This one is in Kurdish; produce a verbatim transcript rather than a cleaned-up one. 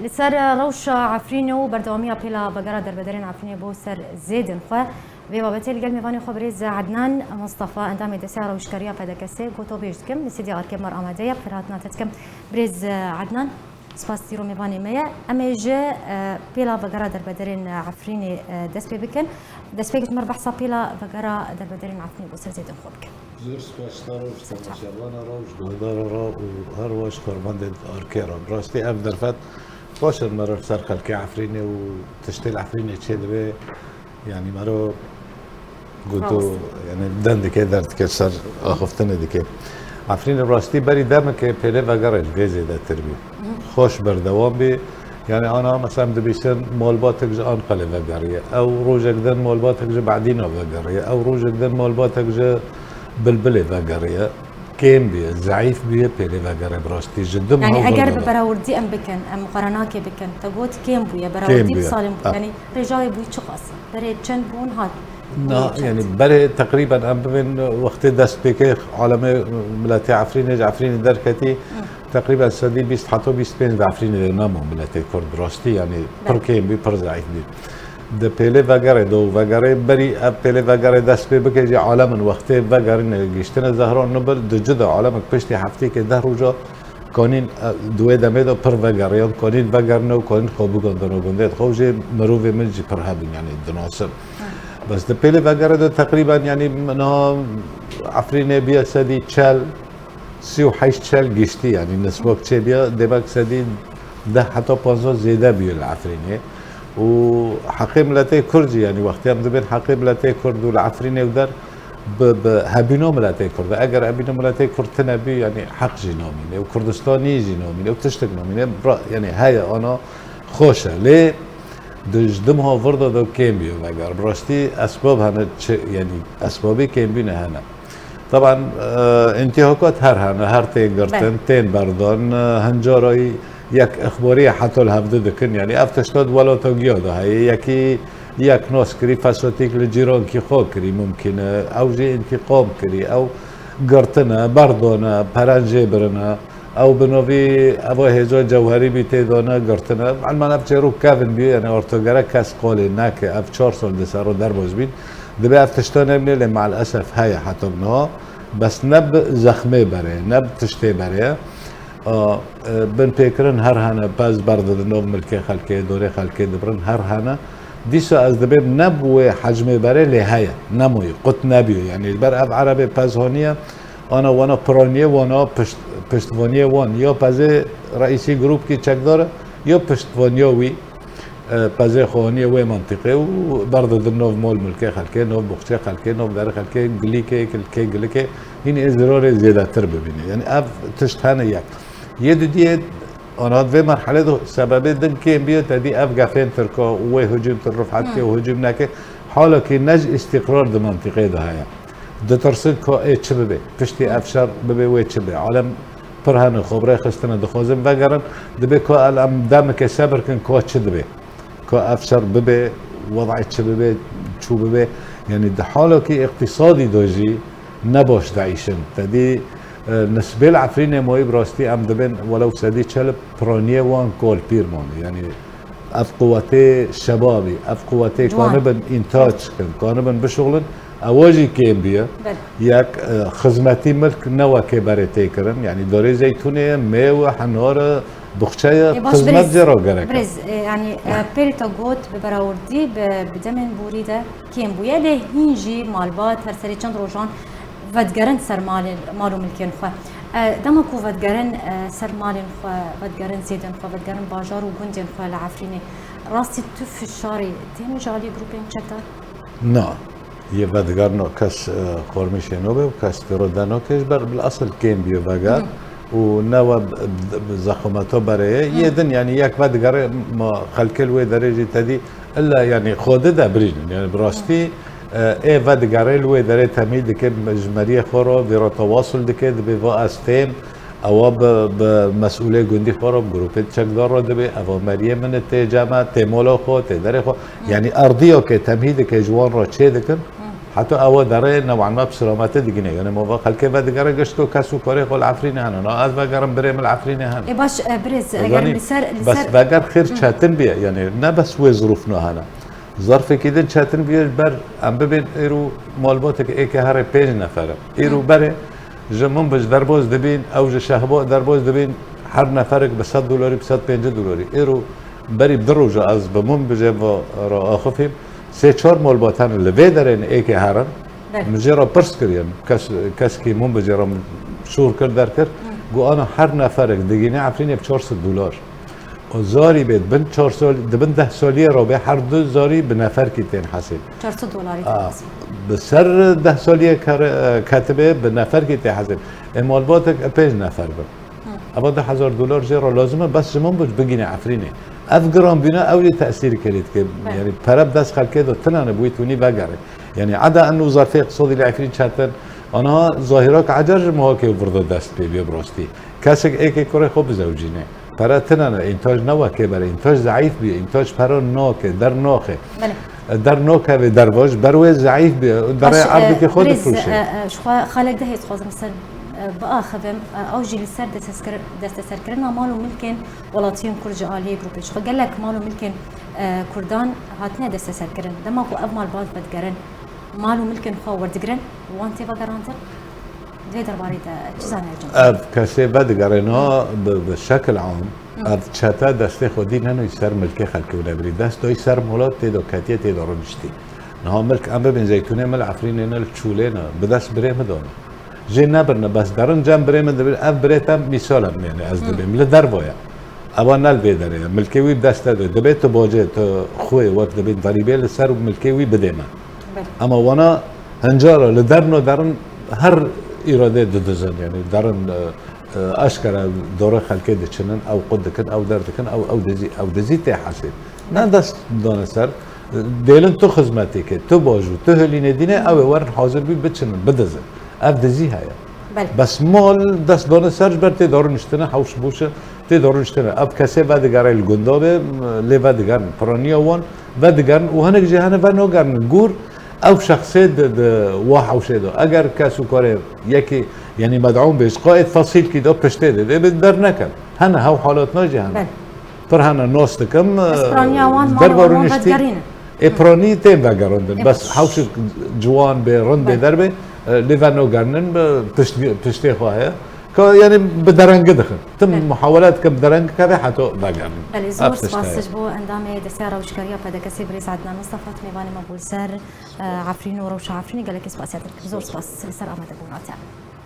Li ser rewşa Efrînê û berdewamiya pêla vegera derbederên Efrînê bo ser zêdên xwe, vê babetê li gel mêvanê xwe birêz Ednan Mustafa, endamê Desteya Rewşgeriya P D K S, gotobêj dikim. Li stûdyoya Arkê Mar amade ye. Bi xêrhatina te dikim birêz Ednan. Spas, îro mêvanê me ye. Em ê ji, e, pêla vegera derbederên Efrînê, e, dest pê bikin. Destpêk ji me re behsa pêla vegera derbederên Efrînê bo ser zêdên xwe bikin. Zor spas ji te re û ji temaşevana re û ji guhdara re û her wiha ji karmendên Arkê re. Bi rastî ev derfet xweş in, meriv ser xelkê Efrînê û tiştê li Efrînê çêdibe, yanî meriv goto, Rawestin. Yanî dem dike, derdike, ser axiftinê dike. Efrînê bi rastî berî demekê pêlê vegerê li vê zêdetir bî. Xweş berdewam bî. Yanî ana mesela em dibîsin malbatek ji Anqalê vegeriye. Ew rojek din malbatek ji Bedîna vegeriye. Ew rojek din malbatek ji Bilbilê vegeriye. Kêm bûye, zeîf bûye pêlê vegere bi rastî. Ji dim Yanî eger bi berawurdî em bikin, em xweranakê bikin, te got kêm bûye, berawurdî bi salên bû. Yanî rêjayê bûyî çiqas e? Berê çend bûn hat? Na, yanî berê teqrîben em bibên wextê dest pê kir alemê miletê Efrînê ji Efrînê derketî, teqrîben sedî bîst heta bîst pênc di Efrînê de nemo miletê Kurd bi rastî, yanî pir kêm bî, pir zeîf bî. Di pêlê vegerê de û vegerê berî ev pêlê vegerê dest pê bike jî alemin wextê vegerîne gihiştine Zehra Nobel di ci de alemek piştî heftêkê deh roja kanîn, e, di wê demê de pir vegeriyan, kanîn vegerine û kanîn xwe bigandine gundê xwe û jê mirovê min jî pir hebin, yanî dinasin. Bes di pêlê vegerê de teqrîben, yanî niha Efrînê bûye sedî çel, sî û heşt çel gihiştî, yanî nisbek çêbûye, demek sedî deh heta panzdeh zêde bûye li Efrînê. Û heqê miletê Kurd jî, yanî wextê em dibên heqê miletê Kurd û li Efrînê û der, bi, bi hebîna miletê Kurd e. Eger hebîna miletê Kurd tune bî, yanî heq jî namîne û Kurdistanî jî namîne û tiştek namîne. Bira, yanî heye ana xweş e. Lê di ji dim ha vir de de kêm bûye veger. Bi rastî esbab hene çi, yanî esbabê kêmbîne hene. Taban, e, întihakat her hene, her tên girtin, tên berdan, e, hincarayî yek ixbarî heta li hevdu dikin. Yanî ev tişta di welata giya de heye. Yekî yek nas kirî, fesotîk li cîrankî xwe kirî mumkîn e. Ew jî întiqam kirî. Ew girtine, berdane, peren jê birine. Ew bi novî eva hêza cewherî bî tê dane, girtine. Elman ev çêrok kevin bî, yanî ortogere kes qalê neke. Ev çar sal di ser derbas bîn. Dibe ev tişta nebîne, lê me'l esef heye heta bi niha. Bes ne bi zexmê berê, ne bi tiştê berê. A, e, binpêkirin her hene, pez berdidin nov milkê xelkê, dorê xelkê dibirin, her hene. Dîsa ez dibêm ne bi wê hecmê berê lê heye, nemoyî, qut nebûye. Yanî ji ber ev erebê pez haniye, ana wana piraniyê wana pişt-, piştvaniyê wan ya pezê reîsî grûpkî çekdar e, ya piştvaniya wî. E, pezê xwe anî wê mentiqê û berdidin nov mol milkê xelkê, nov boxçê xelkê, nov derê xelkê, gilîkê, kilkê, gilikê, hîn ê zirarê zêdetir bibîne. Yanî ev tişt hene yek. Yê dudiyê, ana di vê merhelê de sebebê din kêm bîye, te dî ev gefên Tirka û wê hicûm tu rifhet ke û hicûm neke, halekî ne ji îstîqrar di mentiqê de heye. Ditirsin ka ê çi bibe, piştî ev şer bibe wê çi be. Alem pir hene xwe bi rê xistine, dixwazin vegerin. Dibe ka el em demeke sebir kin ka çi dibe. Ka ev şer bibe, wed'ê çi bibe, çû bibe. Yanî di halekî îqtîsadî de jî ne baş diîşin. Te dî, e, nisbê li Efrînê mayî bi rastî em dibên welew sedî çel piraniyê wan kol pîr mane. Yanî ev quwetê şebabî, ev quwetê Ciwan. Kanibin întac kin, kanibin bişuxlin, ewa jî kêm bûye. Belê. Yek, e, xizmetî milk ne wekê berê tê kirin. Yanî dorê zeytûnê ye, mêw e, henar e, buxçe ye, Ê, baş xizmet birêz, jê re gerek e. Birêz, e, yanî, e, pêlê te got bi berawurdî bi, bi demên borî de kêm bûye, lê hîn jî malbat her serê çend rojan vedigerin ser malê, mal û milkên xwe. E, dema ku vedigerin, e, ser malên xwe, vedigerin zêdên xwe, vedigerin bajar û gundên xwe li Efrînê, rastî tu fişarî tê ji alî grûpên çekdar? Na. Yê vedigerino kes, e, xormîşê nobe û kes pêro de noke ji ber bil esil kêm bîyo veger Hı. û ne we b-, b-, bi zexameta berê ye. Hı. Yê din, yanî yek vedigere ma xelkê li wê derê jî te dî illa, yanî xwe di de birînin. Yanî bi rastî, e, ê vedigere li wê derê temî dike, ji meriyê xwe re vîra tewasul dike, dibê va ez têm, ewa bi, bi mesûlê gundî xwe re, bi grûpê çekdar re dibê, eva meriyê min e, tê cem e, tê mola xwe, tê derê xwe. Hı. Yanî erdîya ke temhî dike ji wan re çê dikin, Hı. Heta ewa derê new'an me bi silamete digine. Yani ma va xelkê vedigere gişt ku kes û karê xwe li Efrînê hene. Na ez vegerim birê min li Efrînê hene. Ê baş, e, birêz, eger Zanî, li ser, li bes ser veger xêr çetin biye. Yani ne bes wê zirûf na hene. Zarfekî din çetin biye ji ber em bibên êro malbatek êkê herê pênc nefer e. Îro berê ji Minbij derbas dibîn, ew ji Şehba derbas dibîn, her neferek bi sed dolarî, bi sed pêncî dolarî. Îro berî bi du roja ez bi Minbijê ve re axifîm. Sê çar malbat hene li vê derên êkê herin. Belê. Min jê re pirs kir, yani kes, keskî Minbijê re min şûr kir derkir. Hı. Got, ana her neferek digîne Efrînê bi çar sed dolar. O zarî bê, bin çar sal, di bin deh saliyê re bê, her du zarî bi neferkî tên hesêb. Çar sed dolarî Aa, tên hesêb. Bi ser deh saliyê kere-, ketibê bi neferkî tê hesêb. Ê malbatek e pênc nefer bin. Hı. Eva du hezar dolar jê re lazim e, bes ji Minbij bigîne Efrînê. Ev giran bîne, ew jî tesîrê kerê dike. Belê. Yani pere bi dest xelkê de tune ne, bi wî tunî vegere. Yani eda eno zarfê iqtisadî li Efrîn çetin, ana zahîrak ecer ji Mihakê û Virdo dest pê bîye bi rastî. Kesek êkê kurê xwe bizewcîne. Pere tune ne, întaj ne wekê berê, întaj zeîf bîye, întaj pere nake, der naxe. Belê. Der nakeve dervaj, ber wê zeîf bîye, derê Baş, e, erdekê xwe birêz, difroşe. e, e, ji xwe xalek dehê dixwazim ser, e, biaxivim, e, ew jî li ser desteser-, desteserkirina mal û milkên welatiyên Kurd ji aliyê grûpê. Ji xwe gelek mal û milkên, e, Kurdan hatine desteserkirin. Dema ku ev malbat vedigerin, mal û milkên xwe werdigrin, wan tê vegerandin? Di vê derbarê de çi zanayê cem? Ev kesê vedigere niha bi, bi şekil am, Hı. ev çete destê xwe dî nenoyî ser milkê xelkê û nebirî. Dest doyî ser molat tê de ketiye, tê de rûniştî. Niha milk em bibên zeytûnê min li Efrînê ne, li Çûlê ne, bi dest birê min de ne. Jê nebirine, bes derin cem birê min dibir, ev birê te mîsal em, yani ez Hı. dibêm, li derva ye. Ewa ne li vê derê ye. Milkê wî bi dest te de. Dibê tu bacê, tu xwê wek dibên derîbê li ser milkê wî bidê me. Belê. Ema wana hincara li derno derin her îradê didizin, yani derin, e, e, eşkere dore xelkê diçinin, ew qut dikin, ew derdikin, ew, ew dizî, ew dizî tê hesê. Ne dest dane ser, e, dêlin tu xizmetê ke, tu bajû, tu hilînê dîne, ew ê werin hazir bî biçinin, bidizin. Ev dizî heye. Belê. Bes mal dest dane ser ji ber tê de rûniştine, hewş bûşe, tê de rûniştine. Ev kesê vedigere li gunda be, lê vedigerin piraniya wan, vedigerin û hinek jî hene venagerin gûr, ew şexsê di, di wa hewşê de. Eger kes û karê yekî, yanî med'ûn bê, ji qaîd fesîlkî de piştê de, dê bi derneken. Hene, hew halatna jî hene. Belê. Pir hene nas dikim, Bes piraniya wan derva mal û wan rûniştî. vedigerîne. Ê piranî tên vegerandin. Ê Bes piş- hewşik ciwan bê, rind bê Belê. derbê, e, lê venogernin bi pişt-, piştê xwe heye. Ka, yani bi derengî dixin. Tim Belê. muhawele dikin bi derengî keve heta vegernin. Belê, Ev zor tişt spas heye. ji bo endamê Desteya Rewşkariya P D K S birêz Ednan Mistefa, mêvanê me bû li ser, e, Efrîn û rewşa Efrînê. Gelekî spasiya te dikim. Zor spas li ser amadebûna te.